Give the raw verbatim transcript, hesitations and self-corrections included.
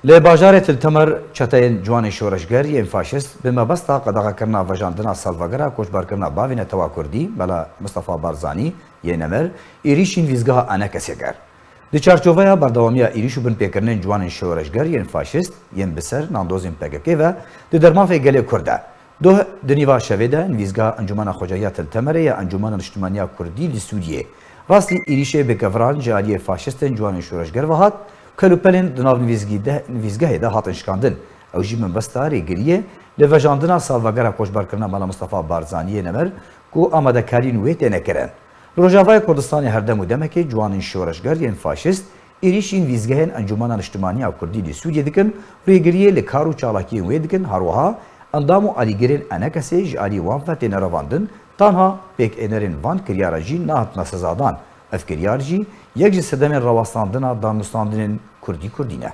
Li bajarê Til Temer çeteyên ciwanên şoreşger yên faşîst bi mebesta qedexekirina vejandina salvegera koçberkirina bavê netewa kurdî, Mela Mistefa Barzanî yê Nemer, êrîşî nivîzgeha Enekesê kir. Di çarçoveya berdewamiya êrîş û binpêkirinên ciwanên şoreşger yên faşîst yên bi ser nandozên P K K ve di dermafê gelê Kurd de, doh di nîva şevê de nivîzgeha Encûmena Xwecehiya Til Temerê ya Encûmena Niştimaniya Kurdî li Sûriyê rastî êrîşê bêkeviran ji aliyê faşîstên ciwanên şoreşger ve hat, kel û pelên di nav nivîzgî de, nivîzgehê de hatin şikandin. Ew jî mebesta rêgiriyê li vejandina salvegera koçberkirina Mela Mistefa Barzanî yê Nemer ku amadekariyên wê têne kirin. Li Rojavayê Kurdistanê her dem û demekê ciwanên şoreşger yên faşîst êrîşî nivîzgehên Encûmena Niştimaniya Kurdî li Sûriyê dikin, rêgiriyê li kar û çalakiyên wê dikin, her wiha endam û alîgirên Enekesê ji alî wan ve têne revandin, tanha pêkênerên van kiryara jî nehatine sezadan. Ev kiryar jî yek ji sedemên rawestandina danûstandinên kurdî kurdî ne.